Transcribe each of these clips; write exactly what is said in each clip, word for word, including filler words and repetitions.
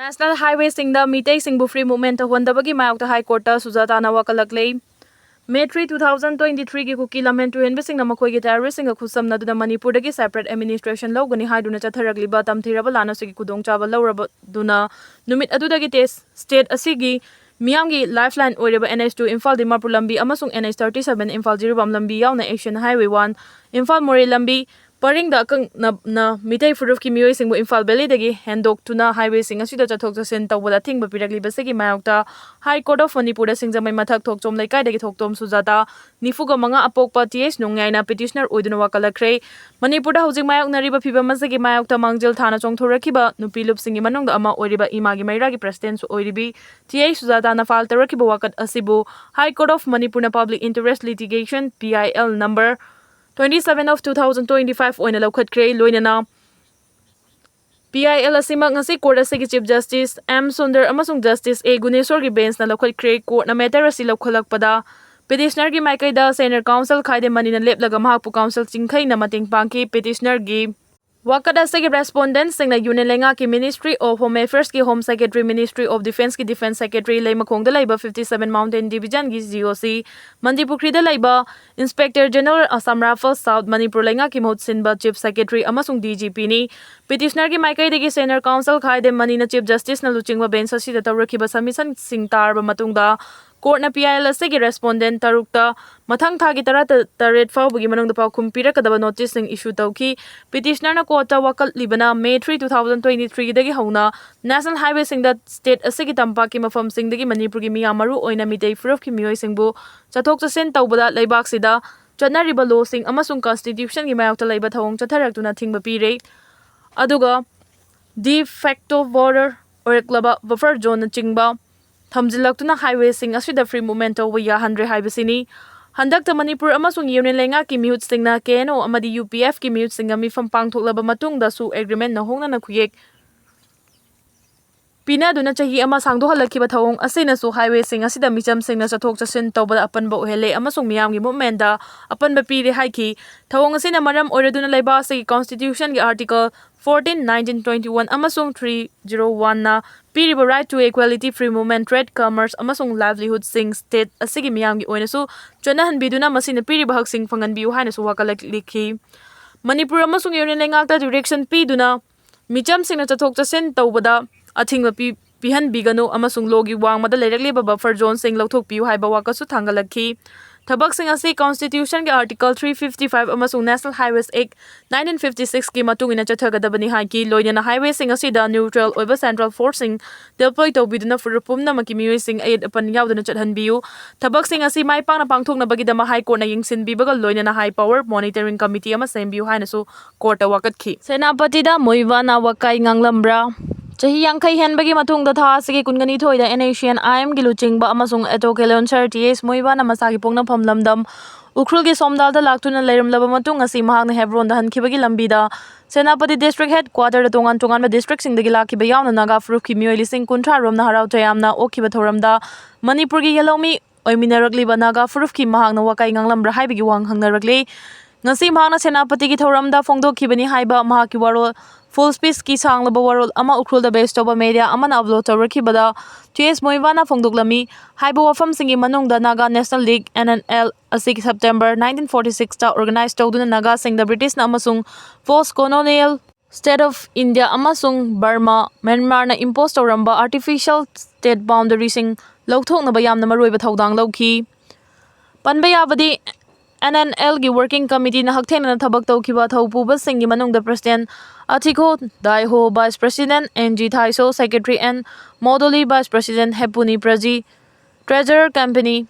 National Highwayꯁꯤꯡꯗ ꯃꯤꯇꯩꯁꯤꯡꯕꯨ free movement ꯇꯧꯍꯟꯗꯕꯒꯤ ꯃꯥꯌꯣꯛꯇ High Courtꯇ ꯁꯨꯖꯥꯇꯥꯅ ꯋꯥꯀꯠꯂꯛꯂꯦ꯫ May three, two thousand twenty-threeꯒꯤ ꯀꯨꯀꯤ ꯂꯝꯍꯦꯟ ꯇꯨꯍꯦꯟꯕꯁꯤꯡꯅ ꯃꯈꯣꯏꯒꯤ terroristꯁꯤꯡꯒ ꯈꯨꯠꯁꯝꯅꯗꯨꯅ ꯃꯅꯤꯄꯨꯔꯗꯒꯤ separate administration ꯂꯧꯒꯅꯤ ꯍꯥꯏꯗꯨꯅ ꯆꯠꯊꯔꯛꯂꯤꯕ ꯇꯝꯊꯤꯔꯕ ꯂꯥꯟ ꯑꯁꯤꯒꯤ ꯈꯨꯗꯣꯡꯆꯥꯕ ꯂꯧꯔꯕꯗꯨꯅ ꯅꯨꯃꯤꯠ ꯑꯗꯨꯗꯒꯤ ꯇꯦ-, state ꯑꯁꯤꯒꯤ ꯃꯤꯌꯥꯝꯒꯤ lifeline ꯑꯣꯏꯔꯤꯕ N H two Imphal Dimapur ꯂꯝꯕꯤ ꯑꯃꯁꯨꯡ N H thirty-seven Imphal Jiribam ꯂꯝꯕꯤ ꯌꯥꯎꯅ Action Highway one ꯏꯝꯐꯥꯜ ꯃꯣꯔꯦ ꯂꯝꯕꯤ ꯄꯔꯤꯡꯗ ꯑꯀꯛꯅꯅ ꯃꯤꯇꯩ ꯐꯨꯔꯨꯞꯀꯤ ꯃꯤꯑꯣꯏꯁꯤꯡꯕꯨ ꯏꯝꯐꯥꯜ valleyꯗꯒꯤ ꯍꯦꯟꯗꯣꯛꯇꯨꯅ highwayꯁꯤꯡ ꯑꯁꯤꯗ ꯆꯠꯊꯣꯛ ꯆꯠꯁꯤꯟ ꯇꯧꯕꯗ ꯑꯊꯤꯡꯕ ꯄꯤꯔꯛꯂꯤꯕꯁꯤꯒꯤ ꯃꯥꯌꯣꯛꯇ High Court of ꯃꯅꯤꯄꯨꯔꯗ ꯁꯤꯡꯖꯃꯩ ꯃꯊꯛ ꯊꯣꯛꯆꯣꯝ ꯂꯩꯀꯥꯏꯗꯒꯤ ꯊꯣꯛꯇꯣꯝ ꯁꯨꯖꯥꯇꯥ, ꯅꯤꯐꯨꯒ ꯃꯉꯥ ꯑꯄꯣꯛꯄ T H ꯅꯣꯡꯌꯥꯏꯅ petitioner ꯑꯣꯏꯗꯨꯅ ꯋꯥꯀꯠꯂꯛꯈ꯭ꯔꯦ꯫ ꯃꯅꯤꯄꯨꯔꯗ ꯍꯧꯖꯤꯛ ꯃꯥꯌꯣꯛꯅꯔꯤꯕ ꯐꯤꯚꯝ ꯑꯁꯤꯒꯤ ꯃꯥꯌꯣꯛꯇ ꯃꯥꯡꯖꯤꯜ ꯊꯥꯅ ꯆꯣꯡꯊꯣꯔꯛꯈꯤꯕ ꯅꯨꯄꯤ ꯂꯨꯞꯁꯤꯡꯒꯤ ꯃꯅꯨꯡꯗ ꯑꯃ ꯑꯣꯏꯔꯤꯕ ꯏꯃꯥꯒꯤ ꯃꯩꯔꯥꯒꯤ presidentꯁꯨ ꯑꯣꯏꯔꯤꯕꯤ T H ꯁꯨꯖꯥꯇꯥꯅ file ꯇꯧꯔꯛꯈꯤꯕ ꯋꯥꯀꯠ ꯑꯁꯤꯕꯨ High Court of ꯃꯅꯤꯄꯨꯔꯅ Public Interest Litigation, P I L number twenty-seven of two thousand twenty-five ꯑꯣꯏꯅ ꯂꯧꯈꯠꯈ꯭ꯔꯦ꯫ ꯂꯣꯏꯅꯅ P I L ꯑꯁꯤꯃꯛ ꯉꯁꯤ court ꯑꯁꯤꯒꯤ Chief Justice M ꯁꯨꯟꯗꯔ ꯑꯃꯁꯨꯡ Justice A ꯒꯨꯅꯦꯁꯣꯔꯒꯤ benchꯅ ꯂꯧꯈꯠꯈ꯭ꯔꯦ꯫ Courtꯅ matter ꯑꯁꯤ ꯂꯧꯈꯠꯂꯛꯄꯗ petitionerꯒꯤ ꯃꯥꯏꯀꯩꯗ senior counsel ꯈꯥꯏꯗꯦꯝ ꯃꯅꯤꯅ ꯂꯦꯞꯂꯒ ꯃꯍꯥꯛꯄꯨ counsel ꯆꯤꯡꯈꯩꯅ ꯃꯇꯦꯡ ꯄꯥꯡꯈꯤ꯫ Petitionerꯒꯤ ꯋꯥꯀꯠ ꯑꯁꯤꯒꯤ respondentꯁꯤꯡꯅ Union ꯂꯩꯉꯥꯛꯀꯤ Ministry of Home Affairsꯀꯤ Home Secretary, Ministry of Defenceꯀꯤ Defence Secretary, ꯂꯩꯃꯈꯣꯡꯗ ꯂꯩꯕ fifty-seven Mountain Divisionꯒꯤ G O C, ꯃꯟꯗꯤꯄꯨꯈ꯭ꯔꯤꯗ ꯂꯩꯕ Inspector General Assam Rifles South, Manipur ꯂꯩꯉꯥꯛꯀꯤ ꯃꯍꯨꯠ ꯁꯤꯟꯕ Chief Secretary ꯑꯃꯁꯨꯡ D G Pꯅꯤ꯫ Petitionerꯒꯤ ꯃꯥꯏꯀꯩꯗꯒꯤ senior counsel ꯈꯥꯏꯗꯦꯝ ꯃꯅꯤꯅ Chief Justiceꯅ ꯂꯨꯆꯤꯡꯕ bench ꯑꯁꯤꯗ ꯇꯧꯔꯛꯈꯤꯕ submissionꯁꯤꯡ ꯇꯥꯔꯕ ꯃꯇꯨꯡꯗ, courtꯅ P I L ꯑꯁꯤꯒꯤ respondent ꯇꯔꯨꯛꯇ ꯃꯊꯪ ꯊꯥꯒꯤ ꯇꯔꯥꯇꯔꯦꯠ ꯐꯥꯎꯕꯒꯤ ꯃꯅꯨꯡꯗ ꯄꯥꯎꯈꯨꯝ ꯄꯤꯔꯛꯀꯗꯕ noticeꯁꯤꯡ issue ꯇꯧꯈꯤ꯫ Petitionerꯅ courtꯇ ꯋꯥꯀꯠꯂꯤꯕꯅ May three, two thousand twenty-threeꯗꯒꯤ ꯍꯧꯅ National Highwayꯁꯤꯡꯗ state ꯑꯁꯤꯒꯤ ꯇꯝꯄꯥꯛꯀꯤ ꯃꯐꯝꯁꯤꯡꯗꯒꯤ ꯃꯅꯤꯄꯨꯔꯒꯤ ꯃꯤꯌꯥꯝ, ꯃꯔꯨ ꯑꯣꯏꯅ ꯃꯤꯇꯩ ꯐꯨꯔꯨꯞꯀꯤ ꯃꯤꯑꯣꯏꯁꯤꯡꯕꯨ ꯆꯠꯊꯣꯛ ꯆꯠꯁꯤꯟ ꯇꯧꯕꯗ ꯂꯩꯕꯥꯛꯁꯤꯗ ꯆꯠꯅꯔꯤꯕ lawꯁꯤꯡ ꯑꯃꯁꯨꯡ constitutionꯒꯤ ꯃꯥꯌꯣꯛꯇ ꯂꯩꯕ ꯊꯧꯑꯣꯡ ꯆꯠꯊꯔꯛꯇꯨꯅ ꯊꯤꯡꯕ ꯄꯤꯔꯦ꯫ ꯑꯗꯨꯒ de facto border ꯑꯣꯏꯔꯛꯂꯕ buffer zoneꯅꯆꯤꯡꯕ ꯊꯝꯖꯤꯜꯂꯛꯇꯨꯅ highwayꯁꯤꯡ ꯑꯁꯤꯗ free movement ꯇꯧꯕ ꯌꯥꯍꯟꯗ꯭ꯔꯦ ꯍꯥꯏꯕꯁꯤꯅꯤ꯫ ꯍꯟꯗꯛꯇ ꯃꯅꯤꯄꯨꯔ ꯑꯃꯁꯨꯡ Union ꯂꯩꯉꯥꯛꯀꯤ ꯃꯤꯍꯨꯠꯁꯤꯡꯅ K N O ꯑꯃꯗꯤ U P Fꯀꯤ ꯃꯤꯍꯨꯠꯁꯤꯡꯒ ꯃꯤꯐꯝ ꯄꯥꯡꯊꯣꯛꯂꯕ ꯃꯇꯨꯡꯗꯁꯨ agreement ꯅꯧꯍꯧꯅꯅ ꯈꯨꯌꯦꯛ ꯄꯤꯅꯗꯨꯅ ꯆꯍꯤ ꯑꯃ ꯁꯥꯡꯗꯣꯛꯍꯜꯂꯛꯈꯤꯕ ꯊꯧꯑꯣꯡ ꯑꯁꯤꯅꯁꯨ highwayꯁꯤꯡ ꯑꯁꯤꯗ ꯃꯤꯆꯝꯁꯤꯡꯅ ꯆꯠꯊꯣꯛ ꯆꯠꯁꯤꯟ ꯇꯧꯕꯗ ꯑꯄꯟꯕ ꯑꯣꯏꯍꯜꯂꯦ ꯑꯃꯁꯨꯡ ꯃꯤꯌꯥꯝꯒꯤ movementꯗ ꯑꯄꯟꯕ ꯄꯤꯔꯦ ꯍꯥꯏꯈꯤ꯫ ꯊꯧꯑꯣꯡ ꯑꯁꯤꯅ ꯃꯔꯝ ꯑꯣꯏꯔꯗꯨꯅ ꯂꯩꯕꯥꯛ ꯑꯁꯤꯒꯤ constitutionꯒꯤ article fourteen, nineteen, twenty-one ꯑꯃꯁꯨꯡ three zero oneꯅ ꯄꯤꯔꯤꯕ right to equality, free movement, trade, commerce ꯑꯃꯁꯨꯡ livelihoodꯁꯤꯡ state ꯑꯁꯤꯒꯤ ꯃꯤꯌꯥꯝꯒꯤ ꯑꯣꯏꯅꯁꯨ ꯆꯠꯅꯍꯟꯕꯤꯗꯨꯅ ꯃꯁꯤꯅ ꯄꯤꯔꯤꯕ ꯍꯛꯁꯤꯡ ꯐꯪꯍꯟꯕꯤꯌꯨ ꯍꯥꯏꯅꯁꯨ ꯋꯥꯀꯠꯂꯛꯂꯤ꯫ ꯃꯅꯤꯄꯨꯔ ꯑꯃꯁꯨꯡ ꯌꯨꯅꯤꯌꯟ ꯂꯩꯉꯥꯛꯇ direction ꯄꯤꯗꯨꯅ ꯃꯤꯆꯝꯁꯤꯡꯅ ꯆꯠꯊꯣꯛ ꯆꯠꯁꯤꯟ ꯇꯧꯕꯗ ꯑꯊꯤꯡꯕ ꯄꯤ-, ꯄꯤꯍꯟꯕꯤꯒꯅꯨ ꯑꯃꯁꯨꯡ lawꯒꯤ ꯋꯥꯡꯃꯗ ꯂꯩꯔꯛꯂꯤꯕ buffer zoneꯁꯤꯡ ꯂꯧꯊꯣꯛꯄꯤꯌꯨ ꯍꯥꯏꯕ ꯋꯥꯀꯠꯁꯨ ꯊꯥꯡꯒꯠꯂꯛꯈꯤ꯫ ꯊꯕꯛꯁꯤꯡ ꯑꯁꯤ constitutionꯒꯤ article three fifty five ꯑꯃꯁꯨꯡ National Highways Act nineteen fifty sixꯀꯤ ꯃꯇꯨꯡ ꯏꯟꯅ ꯆꯠꯊꯒꯗꯕꯅꯤ ꯍꯥꯏꯈꯤ꯫ ꯂꯣꯏꯅꯅ highwayꯁꯤꯡ ꯑꯁꯤꯗ neutral ꯑꯣꯏꯕ central forceꯁꯤꯡ deploy ꯇꯧꯕꯤꯗꯨꯅ ꯐꯨꯔꯨꯞ ꯄꯨꯝꯅꯃꯛꯀꯤ ꯃꯤꯑꯣꯏꯁꯤꯡ ꯑꯌꯦꯠ ꯑꯄꯟ ꯌꯥꯎꯗꯅ ꯆꯠꯍꯟꯕꯤꯌꯨ꯫ ꯊꯕꯛꯁꯤꯡ ꯑꯁꯤ ꯃꯥꯏ ꯄꯥꯛꯅ ꯄꯥꯡꯊꯣꯛꯅꯕꯒꯤꯗꯃꯛ High Courtꯅ ꯌꯦꯡꯁꯤꯟꯕꯤꯕꯒ ꯂꯣꯏꯅꯅ high power monitoring committee ꯑꯃ ꯁꯦꯝꯕꯤꯌꯨ ꯍꯥꯏꯅꯁꯨ courtꯇ ꯋꯥꯀꯠꯈꯤ꯫ ꯁꯦꯅꯥꯄꯇꯤꯗ ꯃꯣꯏꯕꯥꯅ ꯋꯥꯀꯥꯏ ꯉꯥꯡꯂꯝꯕ꯭ꯔꯥ? ꯆꯍꯤ ꯌꯥꯡꯈꯩ ꯍꯦꯟꯕꯒꯤ ꯃꯇꯨꯡꯗ ꯊꯥ ꯑꯁꯤꯒꯤ ꯀꯨꯟꯒꯅꯤꯊꯣꯏꯗ NSCN-IMꯒꯤ ꯂꯨꯆꯤꯡꯕ ꯑꯃꯁꯨꯡ advocate ꯂꯣꯟꯁꯔ T S ꯃꯣꯏꯕꯥꯅ ꯃꯁꯥꯒꯤ ꯄꯣꯛꯅꯐꯝ ꯂꯝꯗꯝ ꯎꯈ꯭ꯔꯨꯜꯒꯤ ꯁꯣꯝꯗꯥꯜꯗ ꯂꯥꯛꯇꯨꯅ ꯂꯩꯔꯝꯂꯕ ꯃꯇꯨꯡ ꯑꯁꯤ ꯃꯍꯥꯛꯅ ꯍꯦꯕ꯭ꯔꯣꯟꯗ ꯍꯟꯈꯤꯕꯒꯤ ꯂꯝꯕꯤꯗ ꯁꯦꯅꯥꯄꯇꯤ district headquarterꯗ ꯇꯣꯉꯥꯟ ꯇꯣꯉꯥꯟꯕ districtꯁꯤꯡꯗꯒꯤ ꯂꯥꯛꯈꯤꯕ ꯌꯥꯎꯅ ꯅꯥꯒꯥ ꯐꯨꯔꯨꯞꯀꯤ ꯃꯤꯑꯣꯏ ꯂꯤꯁꯤꯡ ꯀꯨꯟꯊ꯭ꯔꯥ ꯔꯣꯝꯅ ꯍꯔꯥꯎ ꯇꯌꯥꯝꯅ ꯑꯣꯛꯈꯤꯕ ꯊꯧꯔꯝꯗ ꯃꯅꯤꯄꯨꯔꯒꯤ ꯌꯦꯜꯍꯧꯃꯤ ꯑꯣꯏꯃꯤꯟꯅꯔꯛꯂꯤꯕ ꯅꯥꯒꯥ ꯐꯨꯔꯨꯞꯀꯤ ꯃꯍꯥꯛꯅ ꯋꯥꯀꯥꯏ ꯉꯥꯡꯂꯝꯕ꯭ꯔꯥ ꯍꯥꯏꯕꯒꯤ ꯋꯥꯍꯪ ꯍꯪꯅꯔꯛꯂꯤ꯫ ꯉꯁꯤ ꯃꯍꯥꯛꯅ ꯁꯦꯅꯥꯄꯇꯤꯒꯤ ꯊꯧꯔꯝꯗ ꯐꯣꯡꯗꯣꯛꯈꯤꯕꯅꯤ ꯍꯥꯏꯕ ꯃꯍꯥꯛꯀꯤ ꯋꯥꯔꯣꯜ, full speechꯀꯤ ꯁꯥꯡꯂꯕ ꯋꯥꯔꯣꯜ ꯑꯃ ꯎꯈ꯭ꯔꯨꯜꯗ base ꯇꯧꯕ media ꯑꯃꯅ upload ꯇꯧꯔꯛꯈꯤꯕꯗ T S ꯃꯣꯏꯕꯥꯅ ꯐꯣꯡꯗꯣꯛꯂꯝꯃꯤ꯫ ꯍꯥꯏꯕ ꯋꯥꯐꯝꯁꯤꯡꯒꯤ ꯃꯅꯨꯡꯗ Naga National League, N N L, ꯑꯁꯤ September nineteen forty sixꯇ organize ꯇꯧꯗꯨꯅ ꯅꯥꯒꯥꯁꯤꯡꯗ ꯕ꯭ꯔꯤꯇꯤꯁꯅ ꯑꯃꯁꯨꯡ post colonial state of India ꯑꯃꯁꯨꯡ ꯕꯔꯃꯥ, ꯃ꯭ꯌꯥꯟꯃꯥꯔꯅ impose ꯇꯧꯔꯝꯕ artificial state boundaryꯁꯤꯡ ꯂꯧꯊꯣꯛꯅꯕ ꯌꯥꯝꯅ ꯃꯔꯨꯑꯣꯏꯕ ꯊꯧꯗꯥꯡ ꯂꯧꯈꯤ꯫ ꯄꯟꯕ ꯌꯥꯕꯗꯤ, N N Lꯒꯤ working committeeꯅ ꯍꯛꯊꯦꯡꯅꯅ ꯊꯕꯛ ꯇꯧꯈꯤꯕ ꯊꯧꯄꯨꯕꯁꯤꯡꯒꯤ ꯃꯅꯨꯡꯗ President Athikho Daiho, Vice President N G Thaiso, Secretary N Modoli, Vice President Hepuni Praji, Treasurer Company